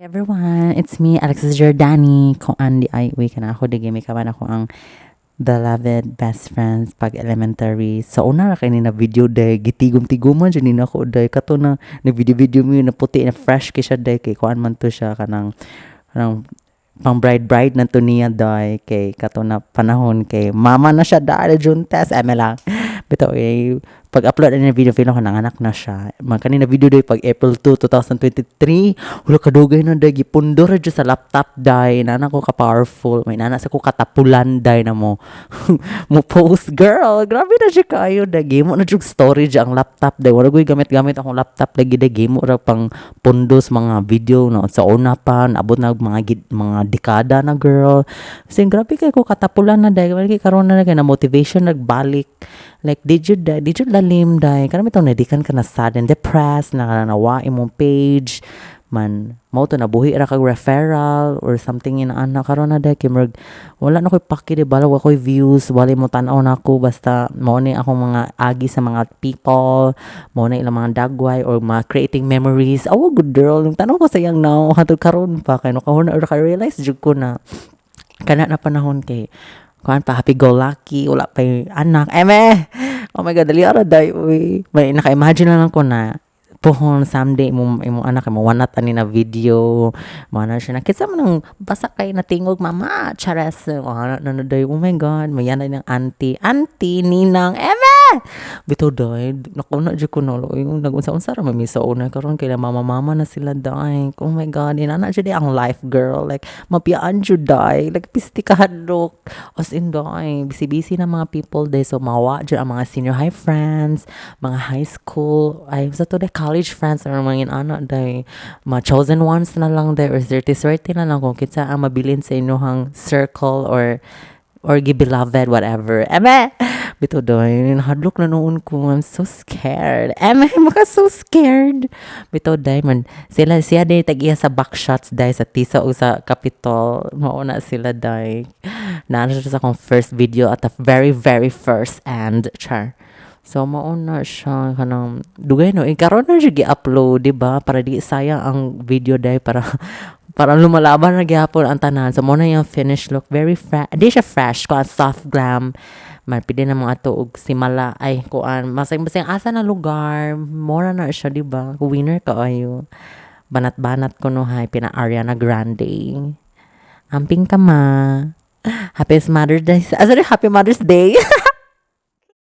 Everyone, it's me, Alexis Giordani. Kung andi ay, wait ka na ako, di may kaman ako ang beloved best friends pag elementary. So, una ra kay ni na video day, gitigom-tiguman dyan ni nako day. Kato na, na video-video mo yun, na puti, na fresh kay siya day, kay kuan man to siya, kanang pang bride bride na to niya day kay kato na panahon kay mama na siya dahil juntes eme lang bitaw eh. Pag upload na video, feel ko nanganak na siya. Man kanina video day pag April 2, 2023. Wala, kadugay na day. Gipundo ra jud sa laptop day. Nana ko ka powerful, may nana sa ko katapulan day na mo mo post, girl. Grabe na siya kayo day. Gimo na jud storage ang laptop day. Wala koy gamit-gamit akong laptop lagi day. Gimo ra pang pundo sa mga video no. Sa una pa naabot na mga dekada na, girl. Kasi grabe kay ko katapulan na day. Wala kay karon na kay na motivation nagbalik. Like, did you lalim day? Kanang bitaw nadikan ka na sad and depressed na nawa imong page man mo to, nabuhi ra kag referral or something in ana. Karon na day kay murag wala na koy paki di bala, wa koy views, wala mo tan-aw nako, basta mao ni akong mga agi sa mga people, mao na ilang mga dagway or mga creating memories. Oh, good girl, yung tan-aw ko sa iyang now hantod karon pa kay no kahon na ka realize jud ko na kana na panahon kay kuan pa, happy go lucky, wala pa yung anak, eme. Oh my God, dali ara day uy. May naka-imagine na lang ko na pohon someday imong imong anak mo wanat ani na video mo na siya na kinsa man ang basa kay na tingog mama chares na na day. Oh my God, may yan ng auntie, auntie, ninang, eme. Bitaw day, naku na jud ko na yung nag-unsa-unsa ra man mi sa una. Karon kay mama mama na sila day. Oh my God, inana jud ang life, girl. Like, mapiyaan jud day, like pisti ka hadlok, as in day busy busy na mga people day. So mawa jud ang mga senior high friends, mga high school ay sa to day, college friends or mga inana day. Mga chosen ones na lang day or swerte-swerte na lang kung kinsa ang mabilin sa inyong circle or beloved, whatever, eme. Bitaw day, nahadlok na noon ko. I'm so scared, eme, maka so scared. Bitaw day man sila siya day tag-iya sa back shots day sa Tisa o sa Capitol. Mao na sila day na siya sa akong first video at the very very first and char. So, mao na siya kanang dugay no. Eh, karon na siya gi-upload, di ba? Para di sayang ang video day, para lumalaban na gyapon ang tanan. So, mao na yung finished look. Very fresh. Di siya fresh. Kuan, soft glam. Man, pwede na mga ato og simala. Ay, kuan. Masay, masay, asa na lugar. Mora na siya, di ba? Winner ka ayo. Banat-banat ko no, hay. Pina Ariana Grande. Amping ka ma. Happy Mother's Day. Ah, sorry, Happy Mother's Day.